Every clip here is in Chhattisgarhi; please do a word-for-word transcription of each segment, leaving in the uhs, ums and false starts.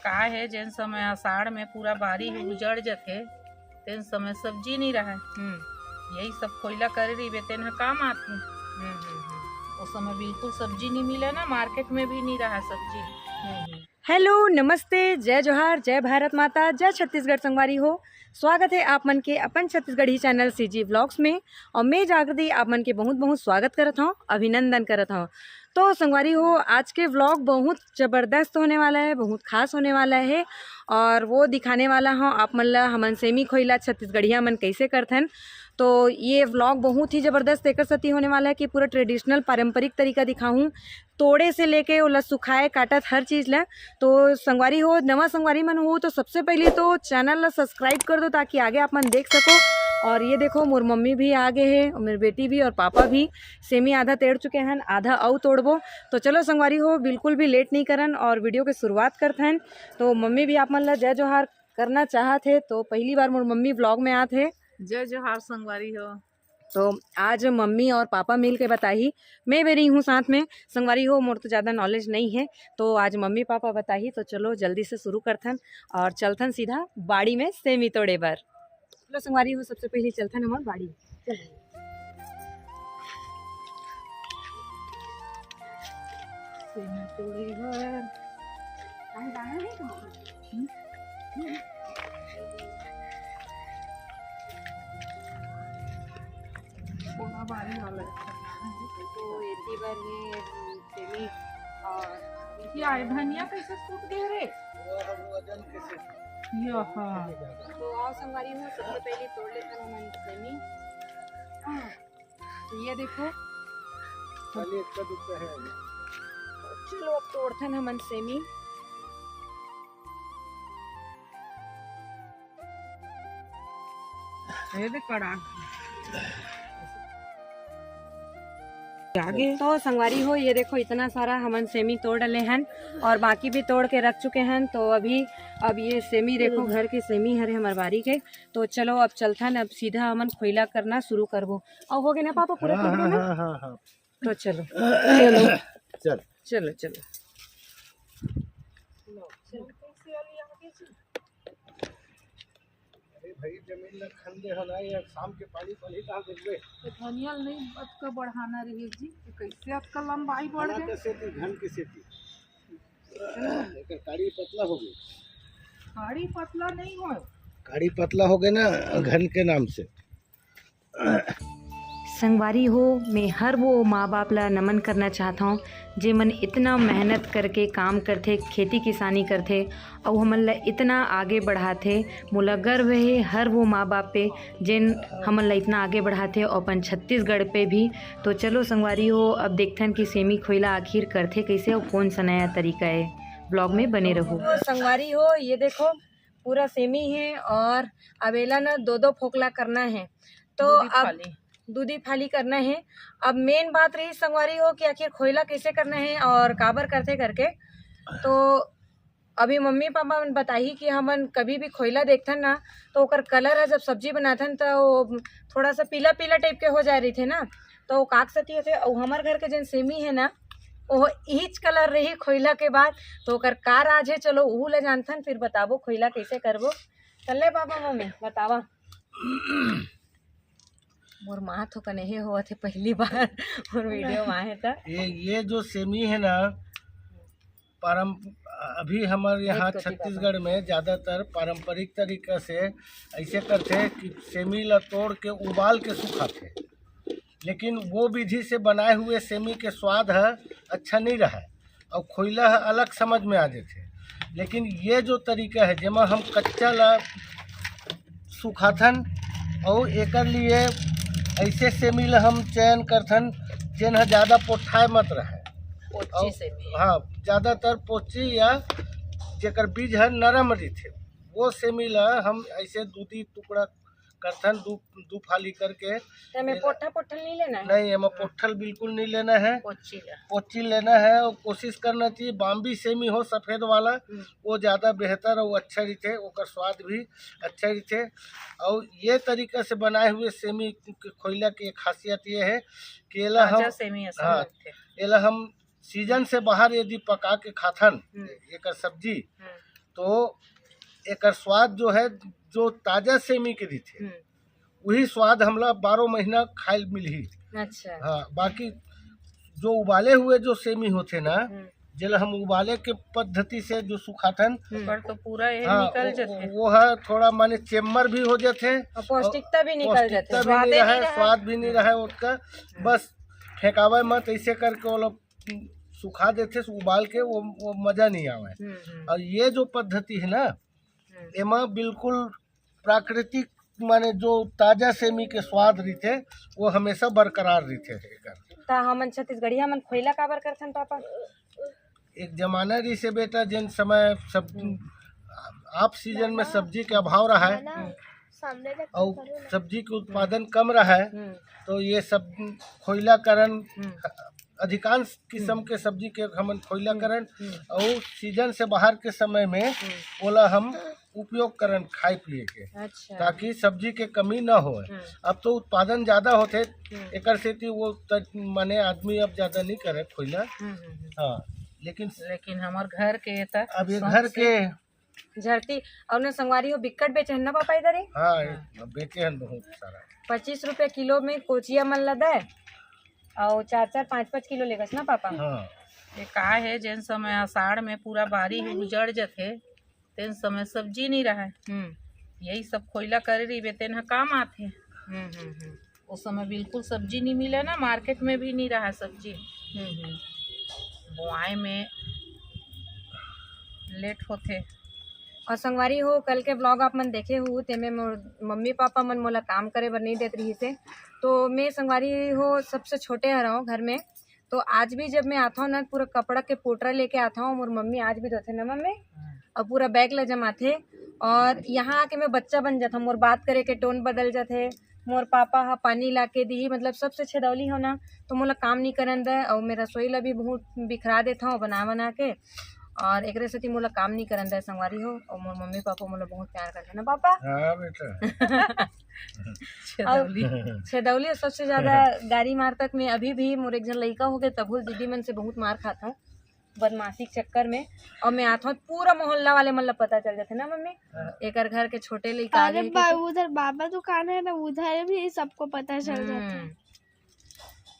का हे, जेन समय आषाढ़ में पूरा बारी उजड़ जथे, तेन समय सब्जी नहीं रहय। हम्म। यही सब खोइला करे रहिबे, तेन ह काम आथे। हम्म, हम्म, हम्म। उस समय बिल्कुल सब्जी नहीं मिले ना, मार्केट में भी नहीं रहा सब्जी। हम्म, हम्म। हेलो, नमस्ते, जय जोहार, जय भारत माता, जय छत्तीसगढ़ संगवारी हो। स्वागत है आप मन के अपन छत्तीसगढ़ी चैनल सीजी व्लॉग्स में। और मैं जागृति आप मन के बहुत बहुत स्वागत करत हूँ, अभिनंदन करत हूँ। तो संगवारी हो, आज के व्लॉग बहुत जबरदस्त होने वाला है, बहुत खास होने वाला है। और वो दिखाने वाला हूँ आप मन ला हमन सेमी खोइला छत्तीसगढ़िया मन कैसे करथन। तो ये व्लॉग बहुत ही जबरदस्त एकर सेती होने वाला है कि पूरा ट्रेडिशनल, पारंपरिक तरीका दिखाहूँ, तोड़े से लेके ओला सुखाए, काटत, हर चीज ला। तो संगवारी हो, नवा संगवारी मन हो, तो सबसे पहले तो चैनल ला सब्सक्राइब कर दो, ताकि आगे आप मन देख सको। और ये देखो, मोर मम्मी भी आ गए हैं, और मेरे बेटी भी और पापा भी। सेमी आधा तेड़ चुके हैं, आधा अउ तोड़बो। तो चलो संगवारी हो, बिल्कुल भी लेट नहीं करन और वीडियो के शुरुआत करथन। तो मम्मी भी आप मन ला जय जोहार करना चाहत हे, तो पहली बार मोर मम्मी व्लॉग में आत हे। जय जोहार संगवारी हो। तो आज मम्मी और पापा मिल के बताही, मैं भी रही हूँ साथ में। संगवारी हो, मोर तो ज़्यादा नॉलेज नहीं है, तो आज मम्मी पापा बताही। तो चलो जल्दी से शुरू करथन और चलथन सीधा बाड़ी में सेमी तोड़े बर। चलो संगवारी हो, सबसे पहले चलथन हमर बाड़ी। चलो। सेमी तोड़े बर। कहीं जाना है तुम्हारा? हम्म? हम्म। पूरा बारी वाला है। तो एती बर ये सेमी और ये आए धनिया कैसे सूख गए रे? वो हम वजन कैसे? यो, हाँ। तो आओ संगवारी हो, सबसे पहले तोड़ लेथन हमन सेमी। हाँ, तो ये देखो। खाली एक का दुख है। चलो अब तोड़थन हमन सेमी। ये देख कड़ा। आगे। तो संगवारी हो, ये देखो इतना सारा हमन सेमी तोड़ डले हन और बाकी भी तोड़ के रख चुके हन। तो अभी अब ये सेमी देखो, घर के सेमी हरे हमर बारी के। तो चलो अब चलथन, अब सीधा हमन खोइला करना शुरू करबो। और हो गए ना पापा पूरा हाँ, तोड़ हाँ, देना? हाँ, हाँ, हाँ। तो चलो। चलो। चल। चलो, चलो। अरे भाई, जमीन ला खन दे हला, ये शाम के पानी पड़ी कहाँ देखबे? तो धनिया नहीं अतका बढ़ाना रही जी, तो कैसे अतका लंबाई बढ़ घना गई? के सेती, घन के सेती। एकर काड़ी पतला हो गई। काड़ी पतला नहीं होय। काड़ी पतला हो गए ना, घन के नाम से। संगवारी हो, मैं हर वो माँ बाप ला नमन करना चाहत हौं, जे मन इतना मेहनत करके काम करथे, खेती किसानी करथे, अउ हमन ला इतना आगे बढ़ाथे। मोला गर्व हे हर वो माँ बाप पे, जेन हमन ला इतना आगे बढ़ाथे, अउ अपन छत्तीसगढ़ पे भी। तो चलो संगवारी हो, अब देखथन कि सेमी खोइला आखिर करथे कैसे अउ कौन सा नया तरीका है। ब्लॉग में बने रहो। तो संगवारी हो, ये देखो, पूरा सेमी है और अब एला ना दो दो फोकला करना है। तो दूधी अब फाली। दूधी फाली करना है। अब मेन बात रही संगवारी हो कि आखिर खोइला कैसे करना है और काबर करथे करके। तो अभी मम्मी पापा मन बताही कि हमन कभी भी खोइला देखथन ना, तो ओकर कलर ह जब सब्जी बनाथन, तो वो थोड़ा सा पीला पीला टाइप के हो जाए रहिथे ना, तो वो काक सती होथे। अउ हमर घर के जेन सेमी है ना, वो इच कलर रही खोइला के बाद। तो ओकर का राज है, चलो उहू ला जानथन, फिर बताबो खोइला कैसे करबो। चल ले पापा, मम्मी बतावा। मोर माँ तो कने हे होवत हे, पहली बार मोर वीडियो में आहे त। ये, ये जो सेमी है ना, परम-, अभी हमारे यहाँ छत्तीसगढ़ में ज़्यादातर पारंपरिक तरीका से ऐसे करते हैं कि सेमी ला तोड़ के उबाल के सुखाते हैं, लेकिन वो विधि से बनाए हुए सेमी के स्वाद है अच्छा नहीं रहा है, और खोइला है अलग समझ में आ जाते हैं। लेकिन ये जो तरीका है, जेमा हम कच्चा ला सुखाथन, और एकर लिए ऐसे सेमी ला हम चयन करथन, जेन ह ज़्यादा पोठाए मत रहे। पोची और सेमी। हाँ, ज़्यादातर पोची या जेकर बीज ह नरम रहिथे, वो सेमी ला हम ऐसे दू दी टुकड़ा करथन, दू, दू फाली करके। तो एमे एला पोठा, पोठल नहीं लेना है? नहीं, एमा पोठल बिल्कुल नहीं लेना है। पोची ला। पोची लेना है और कोशिश करना चाहिए बॉम्बे सेमी हो, सफेद वाला, हम्म। वो ज़्यादा बेहतर और अच्छा रहिथे, ओकर स्वाद भी अच्छा रहिथे। और ये तरीका से बनाए हुए सेमी के खोइला की खासियत ये है कि एला हम, ताजा सेमी असन हाँ, लगथे। एला हम सीजन से बाहर यदि पका के खाथन, हम्म। एकर सब्जी, हम्म। तो एकर स्वाद जो है, जो ताजा सेमी के रहिथे, हम्म। वही स्वाद हमला बारह महीना खाए ल मिलही। अच्छा। हाँ, बाकी जो उबाले हुए जो सेमी होथे ना, हम्म। जेला हम उबाले के पद्धति से जो सुखाथन, हम्म। पर तो पूरा ये हाँ, निकल वो, जथे। वो है थोड़ा माने चेम्मर भी हो जथे, और पौष्टिकता भी निकल जथे, पौष्टिकता भी स्वादे नहीं नहीं रहे, रहय। स्वाद भी नहीं रहय ओतका। हम्म। बस फेंकावे मत, ऐसे करके वो लोग सुखा देथे, उबाल के, वो, वो मजा नहीं आवे। हम्म, हम्म। और ये जो पद्धति है ना, हम्म। एमा बिल्कुल प्राकृतिक, माने जो ताजा सेमी के स्वाद रहिथे, वो हमेशा बरकरार रहिथे एकर। त हमन छत्तीसगढ़िया मन खोइला काबर करथन, पापा? एक जमाना रहिसे बेटा, जेन समय सब हम्म। आप सीजन में सब्जी के अभाव रहा है, हम्म। अउ सब्जी के उत्पादन कम रहा है, हम्म। तो ये सब खोइला करन, हम्म। अधिकांश किस्म हम्म। के सब्जी के हमन खोइला हम्म। करन, हम्म। अउ सीजन से बाहर के समय में हम्म। ओला हम उपयोग करन खाए पिए के, अच्छा। ताकि सब्जी के कमी न होए। हम्म। अब तो उत्पादन ज्यादा होथे, हम्म। एकर सेती वो त-, माने आदमी अब ज्यादा नहीं करे खोइला। हम्म, हम्म, हम्म। हाँ, लेकिन लेकिन हमर घर के त अब ये घर सौंसे के झरती, अउ न संगवारी हो बिक्कट बेचे हन ना पापा इधर ही? हाँ, हाँ। बेचे हन बहुत सारा। पच्चीस रुपया किलो में कोचिया मन ला दे, अउ चार चार पाँच पाँच किलो लेगस ना पापा? हाँ। ये का है, जेन समय आषाढ़ में पूरा बारी उजड़ जथे, तेन समय सब्जी नहीं रहे। हम्म। यही सब खोइला करे रहिबे, तेन ह काम आथे। हम्म, हम्म, हम्म। उस समय बिल्कुल सब्जी नहीं मिले ना, मार्केट में भी नहीं रहा सब्जी। हम्म, हम्म। बोआई में लेट होथे। अउ संगवारी हो, कल के व्लॉग आप मन देखे हो, तेमे मोर मम्मी पापा मन मोला काम करे बर नहीं देत रहिसे। तो मैं संगवारी हो सबसे छोटे हरव घर में, तो आज भी जब मैं आथव ना, पूरा कपड़ा के पोटरा लेके आथव, मोर मम्मी आज भी धोथे ना मम्मी, हम्म। अउ पूरा बैग ला जमाथे। अउ यहाँ आके मैं बच्चा बन जाथव, मोर बात करे के टोन बदल जाथे। मोर पापा ह पानी ला के दिही, मतलब सबसे छेदौली हो ना, तो मोला काम नहीं करन दे, अउ मैं रसोई ला भी बहुत बिखरा देथव बना बना के, अउ एकरे सेती मोला काम नहीं करन दे संगवारी हो। अउ मोर मम्मी पापा मोला बहुत प्यार करथे ना पापा। हाँ बेटा। छेदौली। अउ छेदौली सबसे ज्यादा गारी मार तक में अभी भी मोर एक झन लइका हो गए, तभुल दीदी मन से बहुत मार खाथव बदमाशी के चक्कर में। अउ मैं आथव पूरा मोहल्ला वाले मन ला पता चल जाथे ना मम्मी, हाँ। एकर घर के छोटे लइका अरे आगे हे बा-, कि उधर बाबा दुकान है ना, उधर भी सबको पता चल जाता है। हम्म।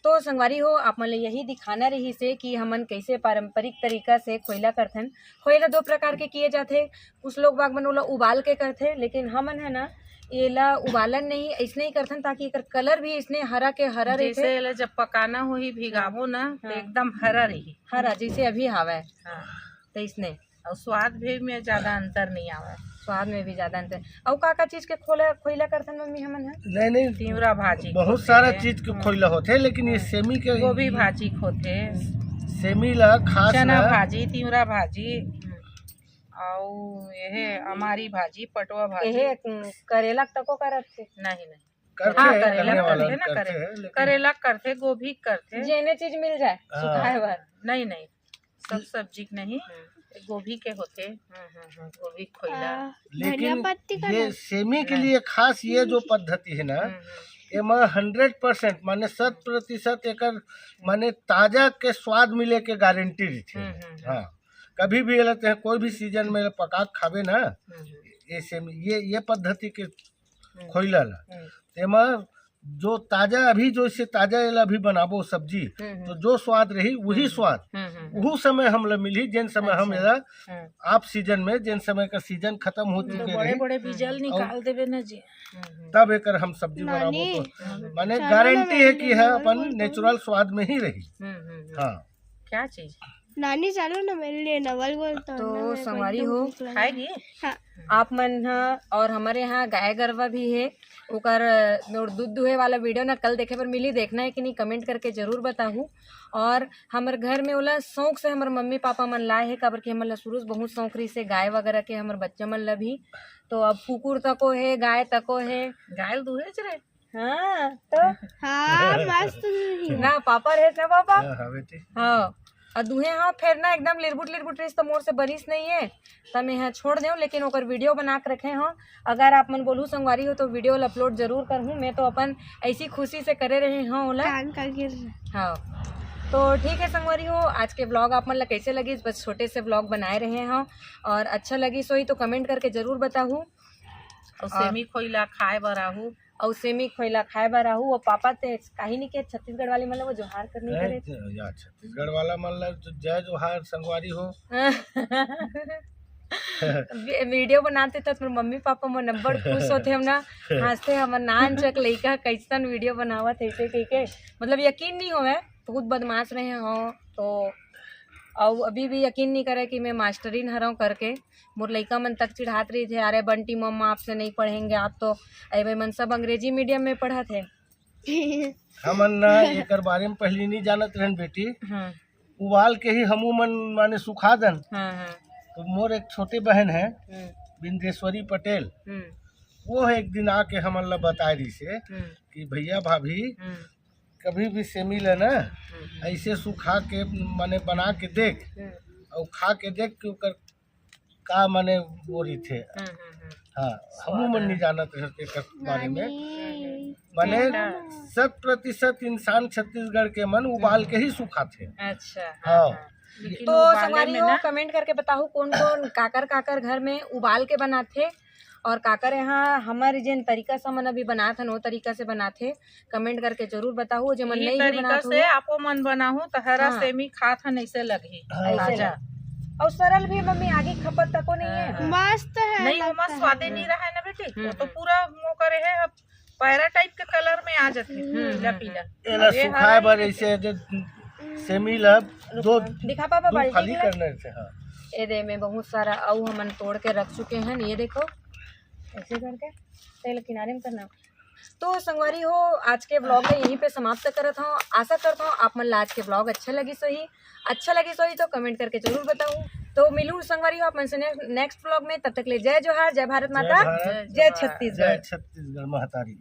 तो संगवारी हो, आप मन ला यही दिखाना रहिसे कि हमन कैसे पारंपरिक तरीका से खोइला करथन। खोइला दो प्रकार के किए जाथे, कुछ लोग बाग मन ओला उबाल के करथे, लेकिन हमन है ना, एला उबालन नहीं, ऐसने ही करथन, ताकि एकर कलर भी ऐसने हरा के हरा जैसे रहिथे। एला जब पकाना होही, भिगाबो ना, तो हाँ। एकदम हरा रही। हरा, जैसे अभी हावय। हाँ। तो ऐसने। अउ स्वाद भी में ज्यादा अंतर नहीं आवे। स्वाद में भी ज्यादा अंतर। अउ का का चीज के खोला, खोइला करथन मम्मी हमन ह? नहीं, नहीं, तिवरा भाजी बहुत खोथे। सारा चीज के हाँ। खोइला होथे, लेकिन ये हाँ। सेमी के गोभी भाजी खोथे। सेमी ला खास चना ला भाजी, तिवरा भाजी, हम्म। अउ ये अमारी भाजी, पटवा भाजी। ये, हम्म, करेला तको करत थे? नहीं, नहीं। करथे, हाँ, करेला करने वाला करथे ना, करथे, करे-, लेकिन करेला करथे, गोभी करथे। जेने चीज मिल जाए, हाँ। सुखाए बर। नहीं, नहीं, सब सब्जी के नहीं, हम्म। गोभी के होथे, हम्म, हम्म, हम्म। गोभी खोइला। आ, लेकिन धनिया पत्ती का ये ना? सेमी के लिए खास ये जो हम्म। पद्धति है ना, हम्म, हम्म। एमा हंड्रेड परसेंट, माने शत प्रतिशत एकर, माने ताजा के स्वाद मिले के गारंटी रहिथे। हम्म, हम्म, हम्म। हाँ, कभी भी एला तें कोई भी सीजन में पका के खाबे ना, हम्म, हम्म। ये सेमी, ये, ये पद्धति के हम्म। खोइला ला। हम्म। तेमा जो ताजा, अभी जो इसे ताजा एला अभी बनाबो सब्जी, हम्म, हम्म। तो जो स्वाद रही, वही हम्म। स्वाद हम्म, हम्म, हम्म। उहू समय हमला मिलही, जेन समय हम अच्छा। एला हम्म। आप सीजन में, जेन समय का सीजन खत्म हो हम्म। चुके तो बड़े रही, बड़े बीजल हम्म। निकाल और देवे ना जी। हम्म, हम्म। तब एकर हम सब्जी बनाबो नानी, तो हम्म। माने चलो ना गारंटी है मैं कि ले है आऊँ, अपन बोल दो। नेचुरल स्वाद में ही रही। हम्म, हम्म, हम्म। हाँ। क्या चीज? नानी, चलो ना, मेरे लिए नवल बोलता हूँ तो ना, मेरे को संगवारी एकदम हो, भूख लगा है। खाएगी? हाँ। आप मन ह, और हमारे यहाँ गाय गरवा भी है, ओकर, अ, दूध दुहे वाला वीडियो ना कल देखे बर मिली, देखना है कि नहीं, कमेंट करके जरूर बताहू। और हमर घर में ओला शौक से हमर मम्मी पापा मन लाए है, काबर कि हमन ला शुरू से बहुत शौक रही से गाय वगैरह के, हमर बच्चा मन ला भी। तो अब कुकुर तको है, गाय तको है। गाय ल दुहे च रे। हाँ, तो? हाँ, मस्त दुही। ना, पापा रहे ना, पापा? हाँ, हाँ, बेटी। हाँ, अउ दुहे हाँ, फेर ना एकदम लिरबुट लिरबुट रहिस, तो मोर से बनिस नहीं है, त मैं हाँ छोड़ देव, लेकिन ओकर वीडियो बना के रखे हूँ। अगर आप मन बोलहू संगवारी हो, तो वीडियो ला अपलोड जरूर करहूँ। मैं तो अपन ऐसी खुशी से करे रहे हूँ ओला। कान का गिर। हाँ, तो ठीक है संगवारी हो, आज के ब्लॉग आप मन ला कैसे लगिस, बस छोटे से ब्लॉग बनाए रहे हंव, और अच्छा लगिस होही तो कमेंट करके जरूर बताहू। अउ सेमी खोइला खाए बर आहू। अउ सेमी खोइला खाए बर आहू। वो पापा ते काहे नहीं के छत्तीसगढ़ वाले मन ला वो जोहार करनी करे। या छत्तीसगढ़ वाला मन ला तो जय जोहार संगवारी हो। वी-, वीडियो बनाते त मोर मम्मी पापा मन अब्बड़ खुश होथे, हम ना हंसथे, हमर नान चक लइका कैसन वीडियो बनावत हे ऐसे कहिके, मतलब यकीन नहीं होवे, बहुत बदमाश रहे हो। तो अउ अभी भी यकीन नहीं करे कि मैं मास्टरिन हरव करके। मोर लइका मन तक चिढ़ात रही थे, "अरे बंटी मम्मा आपसे नहीं पढ़ेंगे आप तो, अरे भाई मन सब अंग्रेजी मीडियम में पढ़त हे।" हमन ना एकर बारे में पहली नहीं जानत रहन बेटी। हाँ। उबाल के ही हमू मन माने सुखा दन। हाँ, हाँ। तो मोर एक छोटे बहन है, हम्म। बिंदेश्वरी पटेल, हम्म। वो एक दिन आके हमन ला बताए रही से हम्म। कि भैया भाभी हम्म। कभी भी सेमी ला ना हम्म। ऐसे सुखा के माने बना के देख हम्म। और खा के देख कि ओकर का माने वो रही थे। हम्म, हम्म, हम्म। हाँ, हमू मन नहीं जानत रहते एकर बारे में। माने शत प्रतिशत इंसान छत्तीसगढ़ के मन उबाल के ही सुखाथे। अच्छा, हाँ, हाँ। हाँ। लेकिन तो उबाले संगवारी में हो, ना कमेंट करके बताओ कौन कौन काकर काकर घर में उबाल के बनाथे और काकर यहाँ हमर जेन तरीका से मन अभी बनात हन, वो तरीका से बनाथे। कमेंट करके जरूर बताओ, जे मन यही नहीं भी तरीका बनात से हो। आपो मन बनाहू त हरा हाँ। सेमी खात हन ऐसे लगही। हाँ। ऐसे ताजा। लग-, और सरल भी मम्मी, आगे खपत तको नहीं है। हाँ। मस्त है, नहीं, लगता ओमा है। स्वादे नहीं रहा है ना बेटी, हम्म, वो तो हम्म। पूरा वो करे है, अब पैरा टाइप के कलर में आ जाते हैं, हम्म, पीला हम्म, पीला। हम्म। एला अब ये सुखाए हरा बर नहीं ऐसे जे सेमी ला दो दिखा पापा दो बाल्टी खाली के ला। करने से, हाँ। ए दे में बहुत सारा अऊ हमन तोड़ के रख चुके हैं, ये देखो ऐसे करके तेल किनारे में करना। तो संगवारी हो, आज के ब्लॉग ला यहीं पे समाप्त करत हूँ। आशा करता हूँ आप मन ला आज के ब्लॉग अच्छा लगिस होही। अच्छा लगिस होही तो कमेंट करके जरूर बताओ। तो मिलूँ संगवारी हो आप मन से ने-, नेक्स्ट ब्लॉग में। तब तक ले जय जोहार, जय भारत माता, भारत, जय जय छत्तीसगढ़। जय छत्तीसगढ़ महतारी।